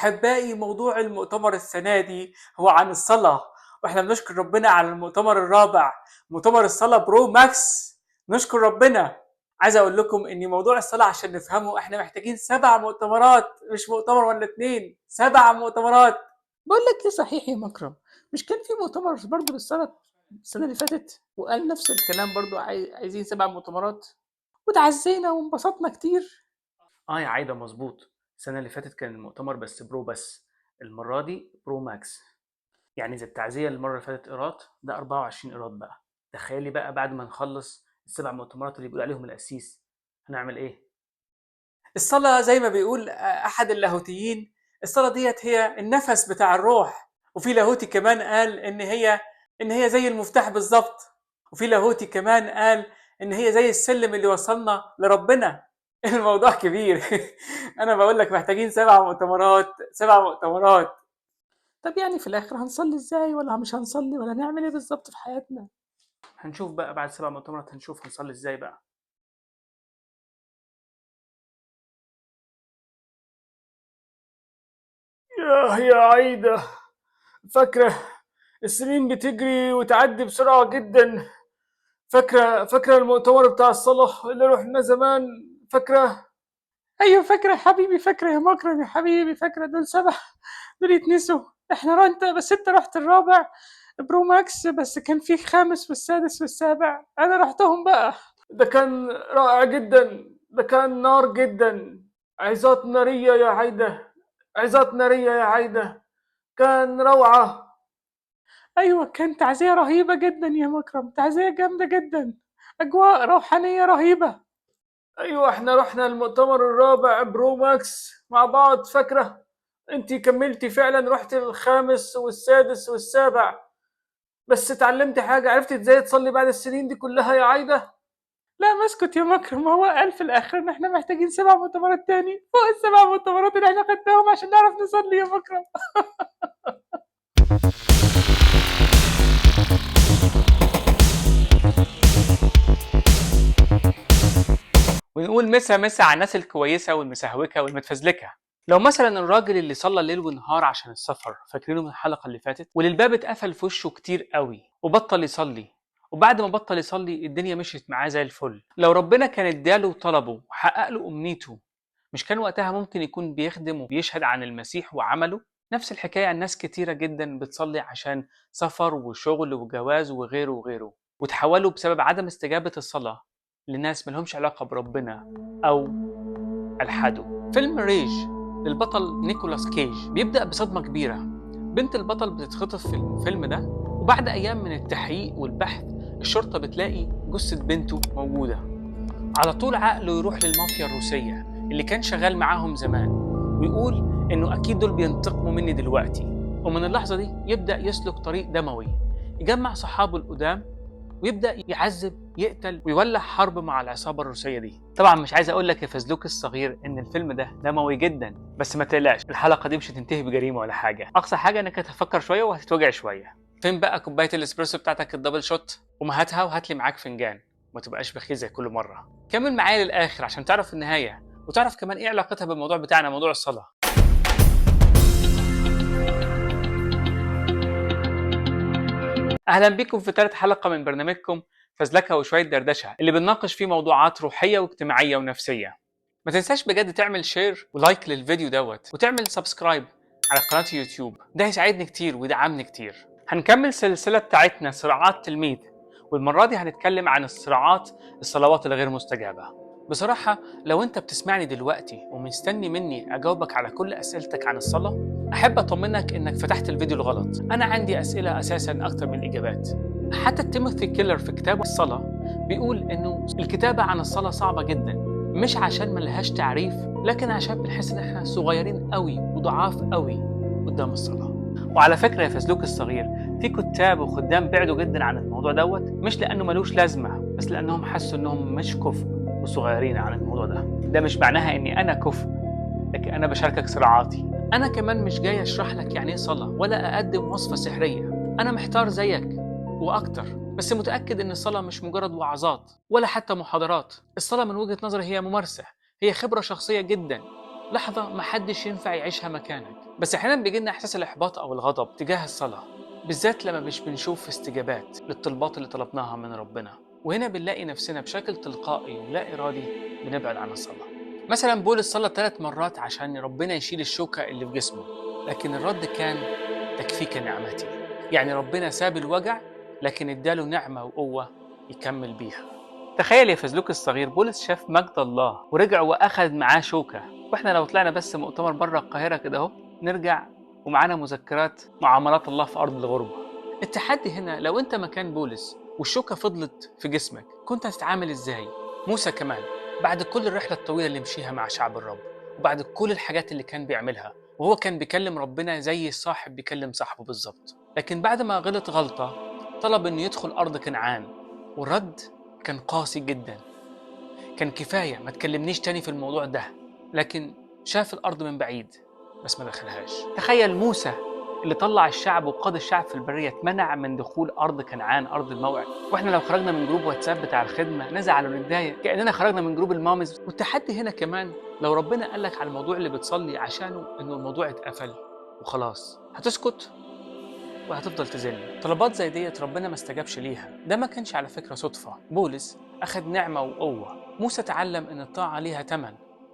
أحبائي، موضوع المؤتمر السنة دي هو عن الصلاة، وإحنا بنشكر ربنا على المؤتمر الرابع، مؤتمر الصلاة Pro Max. نشكر ربنا. عايز أقول لكم إن موضوع الصلاة عشان نفهمه إحنا محتاجين 7 مؤتمرات، مش مؤتمر ولا 2، 7 مؤتمرات. بقول لك إيه صحيح يا مكرم، مش كان في مؤتمر برضه للصلاة السنة اللي فاتت وقال نفس الكلام برضه، عايزين 7 مؤتمرات وتعزينا وانبسطنا كتير؟ يا عايدة مظبوط، السنة اللي فاتت كان المؤتمر بس Pro بس، المرة دي Pro Max. يعني إذا التعزية المرة اللي فاتت قيراط، ده 24 قيراط بقى. تخيلي بقى بعد ما نخلص ال7 مؤتمرات اللي بيقول عليهم القسيس هنعمل إيه؟ الصلاة زي ما بيقول أحد اللاهوتيين، الصلاة ديت هي النفس بتاع الروح. وفي لاهوتي كمان قال إن هي زي المفتاح بالظبط. وفي لاهوتي كمان قال إن هي زي السلم اللي وصلنا لربنا. الموضوع كبير. أنا بقول لك محتاجين 7 مؤتمرات، 7 مؤتمرات. طب يعني في الآخر هنصلي إزاي ولا مش هنصلي ولا هنعمل إيه بالظبط في حياتنا؟ هنشوف بقى بعد 7 مؤتمرات، هنشوف هنصلي إزاي بقى. يا عايدة، فاكرة السنين بتجري وتعدي بسرعة جدا. فاكرة المؤتمر بتاع الصلاة اللي رحنا زمان؟ فاكرة؟ أيوة فاكرة يا حبيبي، فاكرة يا مكرم يا حبيبي، فاكرة. دول 7 دول يتنسوا. إحنا انت بس انت رحت الرابع Pro Max، بس كان في 5 والسادس والسابع، أنا رحتهم بقى. ده كان رائع جدا، ده كان نار جدا، عظات نارية يا عايدة، عظات نارية يا عايدة، كان روعة. أيوة كان تعزية رهيبة جدا يا مكرم، تعزية جامدة جدا، أجواء روحانية رهيبة. أيوة احنا رحنا المؤتمر الرابع Pro Max مع بعض، فاكرة؟ انتي كملتي فعلا، رحت 5 والسادس والسابع، بس اتعلمتي حاجة؟ عرفتي ازاي تصلي بعد السنين دي كلها يا عايدة؟ لا ما اسكت يا مكرم، هو قال في الآخر إن إحنا محتاجين 7 مؤتمرات تاني فوق ال7 مؤتمرات اللي إحنا خدناهم عشان نعرف نصلي يا مكرم. ونقول مسا مسا على الناس الكويسة والمسهوكة والمتفزلكة. لو مثلا الراجل اللي صلى ليل ونهار عشان السفر، فاكرينه من الحلقة اللي فاتت، واللي الباب اتقفل في وشه كتير قوي وبطل يصلي، وبعد ما بطل يصلي الدنيا مشيت معاه زي الفل. لو ربنا كان اداله طلبه وحقق له أمنيته، مش كان وقتها ممكن يكون بيخدم وبيشهد عن المسيح وعمله؟ نفس الحكاية الناس كتيرة جدا بتصلي عشان سفر وشغل وجواز وغيره وغيره، وتحولوا بسبب عدم استجابة الصلاة لناس ملهمش علاقة بربنا أو ألحدوا. فيلم Rage للبطل نيكولاس كيج بيبدأ بصدمة كبيرة. بنت البطل بتتخطف في الفيلم ده، وبعد أيام من التحقيق والبحث الشرطة بتلاقي جثة بنته موجودة. على طول عقله يروح للمافيا الروسية اللي كان شغال معاهم زمان، ويقول إنه أكيد دول بينتقموا مني دلوقتي. ومن اللحظة دي يبدأ يسلك طريق دموي، يجمع صحابه القدام ويبدأ يعذب، يقتل، ويولع حرب مع العصابة الروسية دي. طبعا مش عايز أقول لك يا فزلوك الصغير إن الفيلم ده دموي جدا، بس ما تقلقش الحلقة دي مش هتنتهي بجريمة ولا حاجة. أقصى حاجة إنك هتفكر شوية وهتتوجع شوية. فين بقى كوباية الإسبريسو بتاعتك ال double shot؟ وما هاتها وهات لي معاك فنجان، ما تبقاش بخيل زي كل مرة. كمل معايا للآخر عشان تعرف النهاية، وتعرف كمان إيه علاقتها بالموضوع بتاعنا، موضوع الصلاة. أهلا بكم في 3 حلقة من برنامجكم فزلكة وشوية دردشة، اللي بنناقش فيه موضوعات روحية واجتماعية ونفسية. ما تنساش بجد تعمل share و like للفيديو دوت، وتعمل subscribe على قناة يوتيوب، ده هيساعدني كتير ويدعمني كتير. هنكمل سلسلة بتاعتنا صراعات تلميذ، والمرة دي هنتكلم عن الصراعات الصلوات الغير مستجابة. بصراحة لو انت بتسمعني دلوقتي ومستني مني أجاوبك على كل أسئلتك عن الصلاة، أحب أطمنك إنك فتحت الفيديو الغلط. أنا عندي أسئلة أساساً أكتر من الإجابات. حتى تيموثي كيلر في كتابه الصلاة بيقول إنه الكتابة عن الصلاة صعبة جداً، مش عشان ملهاش تعريف، لكن عشان بنحس إن إحنا صغيرين قوي وضعاف قوي قدام الصلاة. وعلى فكرة يا فزلوك الصغير، في كتاب وخدام بعدوا جداً عن الموضوع دوت، مش لأنه ملوش لازمة، بس لأنهم حسوا إنهم مش كفء وصغيرين عن الموضوع ده. ده مش معناها إني أنا كفء، لكن أنا بشاركك صراعاتي. أنا كمان مش جاي أشرح لك يعني إيه صلاة ولا أقدم وصفة سحرية. أنا محتار زيك وأكتر، بس متأكد إن الصلاة مش مجرد وعظات ولا حتى محاضرات. الصلاة من وجهة نظري هي ممارسة، هي خبرة شخصية جدا. لحظة محدش ينفع يعيشها مكانك. بس أحيانا بيجيلنا إحساس الإحباط أو الغضب تجاه الصلاة، بالذات لما مش بنشوف استجابات للطلبات اللي طلبناها من ربنا، وهنا بنلاقي نفسنا بشكل تلقائي ولا إرادي بنبعد عن الصلاة. مثلا بولس صلى 3 مرات عشان ربنا يشيل الشوكة اللي في جسمه، لكن الرد كان تكفيك نعمتي. يعني ربنا ساب الوجع لكن اداله نعمة وقوة يكمل بيها. تخيل يا فزلوك الصغير، بولس شاف مجد الله ورجع وأخذ معاه شوكة، واحنا لو طلعنا بس مؤتمر بره القاهرة كده اهو نرجع ومعانا مذكرات معاملات الله في أرض الغربة. التحدي هنا، لو أنت مكان بولس والشوكة فضلت في جسمك كنت هتتعامل إزاي؟ موسى كمان بعد كل الرحلة الطويلة اللي مشيها مع شعب الرب، وبعد كل الحاجات اللي كان بيعملها، وهو كان بيكلم ربنا زي الصاحب بيكلم صاحبه بالظبط، لكن بعد ما غلط غلطة طلب إنه يدخل أرض كنعان، والرد كان قاسي جدا، كان كفاية ما تكلمنيش تاني في الموضوع ده، لكن شاف الأرض من بعيد بس ما دخلهاش. تخيل موسى اللي طلع الشعب وقاد الشعب في البرية اتمنع من دخول أرض كنعان، أرض الموعد. وإحنا لو خرجنا من group واتساب بتاع الخدمة نزعل ونتضايق كأننا خرجنا من group ال moms. والتحدي هنا كمان، لو ربنا قالك على الموضوع اللي بتصلي عشانه إنه الموضوع اتقفل وخلاص، هتسكت وهتفضل تزن؟ طلبات زي ديت ربنا ما استجابش ليها. ده ما كانش على فكرة صدفة. بولس أخذ نعمة وقوة، موسى تعلم إن الطاعة ليها تمن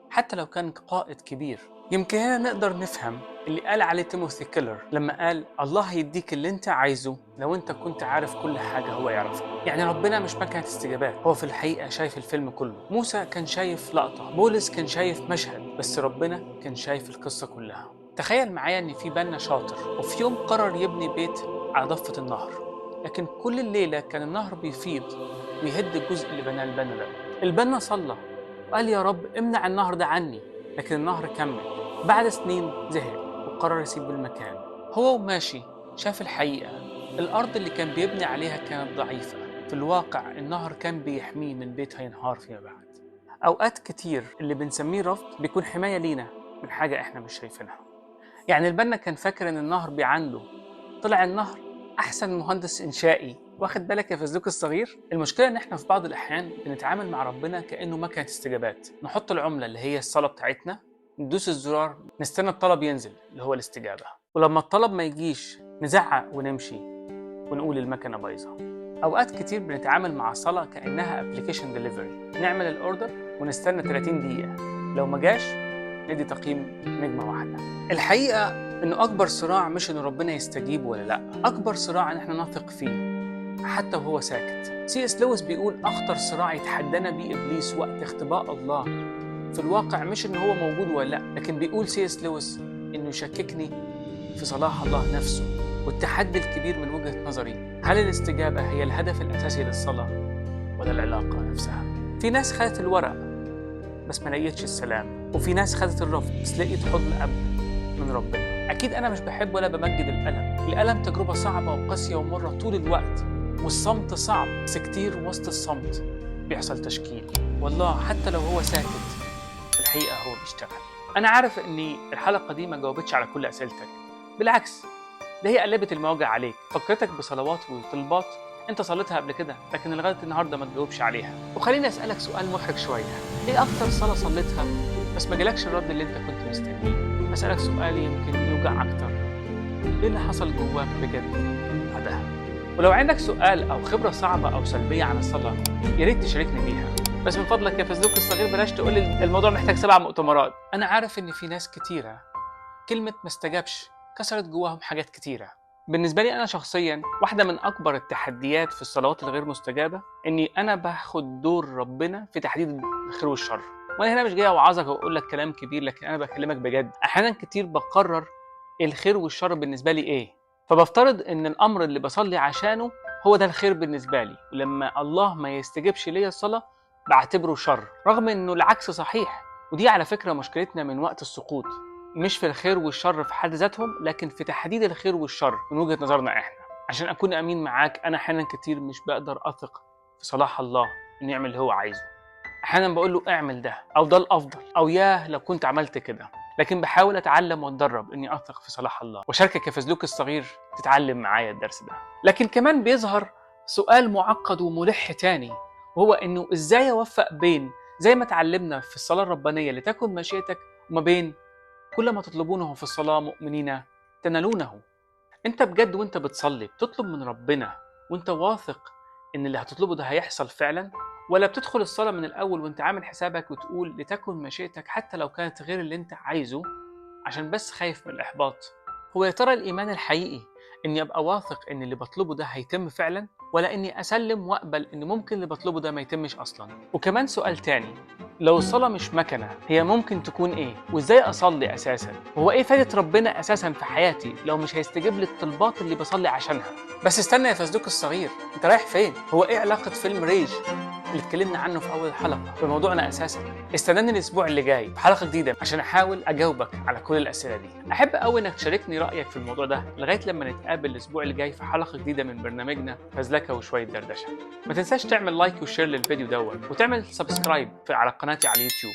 حتى لو كان قائد كبير. يمكن هنا نقدر نفهم اللي قال عليه تيموثي كيلر لما قال الله يديك اللي انت عايزه لو انت كنت عارف كل حاجة هو يعرفها. يعني ربنا مش مكنة استجابات، هو في الحقيقة شايف الفيلم كله. موسى كان شايف لقطة، بولس كان شايف مشهد، بس ربنا كان شايف القصة كلها. تخيل معايا ان في بنا شاطر وفي يوم قرر يبني بيت على ضفة النهر، لكن كل الليلة كان النهر بيفيض ويهد الجزء اللي بناه البنا ده. البنا صلى وقال يا رب امنع النهر ده عني، لكن النهر كمل. بعد سنين زهق وقرر يسيب المكان. هو وماشي شاف الحقيقة، الأرض اللي كان بيبني عليها كانت ضعيفة، في الواقع النهر كان بيحميه من بيت هينهار فيما بعد. أوقات كتير اللي بنسميه رفض بيكون حماية لينا من حاجة إحنا مش شايفينها. يعني البنا كان فاكر إن النهر بيعنده، طلع النهر أحسن مهندس إنشائي. واخد بالك يا فزلوك الصغير؟ المشكلة إن إحنا في بعض الأحيان بنتعامل مع ربنا كأنه مكنة استجابات، نحط العملة اللي هي الصلاة بتاعتنا، ندوس الزرار، نستنى الطلب ينزل اللي هو الاستجابة، ولما الطلب ما يجيش نزعق ونمشي ونقول المكنة بايظة. أوقات كتير بنتعامل مع الصلاة كأنها application delivery، نعمل ال order ونستنى 30 دقيقة، لو ما جاش ندي تقييم نجمة واحدة. الحقيقة إنه أكبر صراع مش إن ربنا يستجيب ولا لأ، أكبر صراع إن إحنا نثق فيه حتى وهو ساكت. C.S. لويس بيقول أخطر صراع يتحدانا بيه إبليس وقت اختباء الله في الواقع مش إن هو موجود ولا لأ، لكن بيقول C.S. لويس إنه يشككني في صلاح الله نفسه. والتحدي الكبير من وجهة نظري، هل الاستجابة هي الهدف الأساسي للصلاة ولا العلاقة نفسها؟ في ناس خدت الورق بس ما لقيتش السلام، وفي ناس خدت الرفض بس لقيت حضن أب من ربنا. أكيد أنا مش بحب ولا بمجد الألم، الألم تجربة صعبة وقاسية ومرة طول الوقت، والصمت صعب، بس كتير وسط الصمت بيحصل تشكيل. والله حتى لو هو ساكت في الحقيقة هو بيشتغل. أنا عارف إن الحلقة دي ما جاوبتش على كل أسئلتك، بالعكس ده هي قلبت المواجع عليك، فكرتك بصلوات وطلبات أنت صليتها قبل كده لكن لغاية النهاردة ما تجاوبش عليها. وخليني أسألك سؤال محرج شوية، إيه أكتر صلاة صليتها بس ما جالكش الرد اللي أنت كنت مستنيه؟ أسألك سؤال يمكن يوجع أكتر، إيه اللي حصل جواك بجد بعدها؟ ولو عندك سؤال أو خبرة صعبة أو سلبية عن الصلاة يا ريت تشاركني بيها، بس من فضلك يا فزلوك الصغير بلاش تقول لي الموضوع محتاج 7 مؤتمرات. أنا عارف إن في ناس كتيرة كلمة ما استجابش كسرت جواهم حاجات كتيرة. بالنسبة لي أنا شخصيا واحدة من أكبر التحديات في الصلوات الغير مستجابة إني أنا باخد دور ربنا في تحديد الخير والشر. وأنا هنا مش جاي أوعظك وأقول لك كلام كبير، لكن أنا بكلمك بجد. أحيانا كتير بقرر الخير والشر بالنسبة لي إيه، فبفترض إن الأمر اللي بصلي عشانه هو ده الخير بالنسبة لي، ولما الله ما يستجبش ليا الصلاة بعتبره شر، رغم إنه العكس صحيح. ودي على فكرة مشكلتنا من وقت السقوط، مش في الخير والشر في حد ذاتهم، لكن في تحديد الخير والشر من وجهة نظرنا إحنا. عشان أكون أمين معاك، أنا أحيانا كتير مش بقدر أثق في صلاح الله إنه يعمل اللي هو عايزه. أحيانا بقول له اعمل ده، أو ده الأفضل، أو ياه لو كنت عملت كده، لكن بحاول أتعلم وأتدرب إني أثق في صلاح الله. وشاركك يا فزلوك الصغير تتعلم معايا الدرس ده. لكن كمان بيظهر سؤال معقد وملح تاني، وهو إنه إزاي أوفق بين زي ما اتعلمنا في الصلاة الربانية لتكن مشيئتك، وما بين كل ما تطلبونه في الصلاة مؤمنين تنالونه؟ انت بجد وانت بتصلي بتطلب من ربنا وانت واثق ان اللي هتطلبه ده هيحصل فعلا، ولا بتدخل الصلاة من الأول وانت عامل حسابك وتقول لتكن مشيئتك حتى لو كانت غير اللي انت عايزه عشان بس خايف من الإحباط؟ هو يا ترى الإيمان الحقيقي إني أبقى واثق إن اللي بطلبه ده هيتم فعلا، ولا إني أسلم وأقبل إن ممكن اللي بطلبه ده ما يتمش أصلا؟ وكمان سؤال تاني، لو الصلاة مش مكنة هي ممكن تكون إيه؟ وإزاي أصلي أساسا؟ وهو إيه فايدة ربنا أساسا في حياتي لو مش هيستجيب لي الطلبات اللي بصلي عشانها؟ بس استنى يا فزلوك الصغير، أنت رايح فين؟ هو إيه علاقة فيلم ريج اللي اتكلمنا عنه في أول حلقة بموضوعنا أساسا؟ استناني الأسبوع اللي جاي في حلقة جديدة عشان أحاول أجاوبك على كل الأسئلة دي. أحب أوي إنك تشاركني رأيك في الموضوع ده لغاية لما نتقابل الأسبوع اللي جاي في حلقة جديدة من برنامجنا فزلكة وشوية دردشة. ما تنساش تعمل like و share للفيديو دوت، وتعمل subscribe على قناتي على اليوتيوب.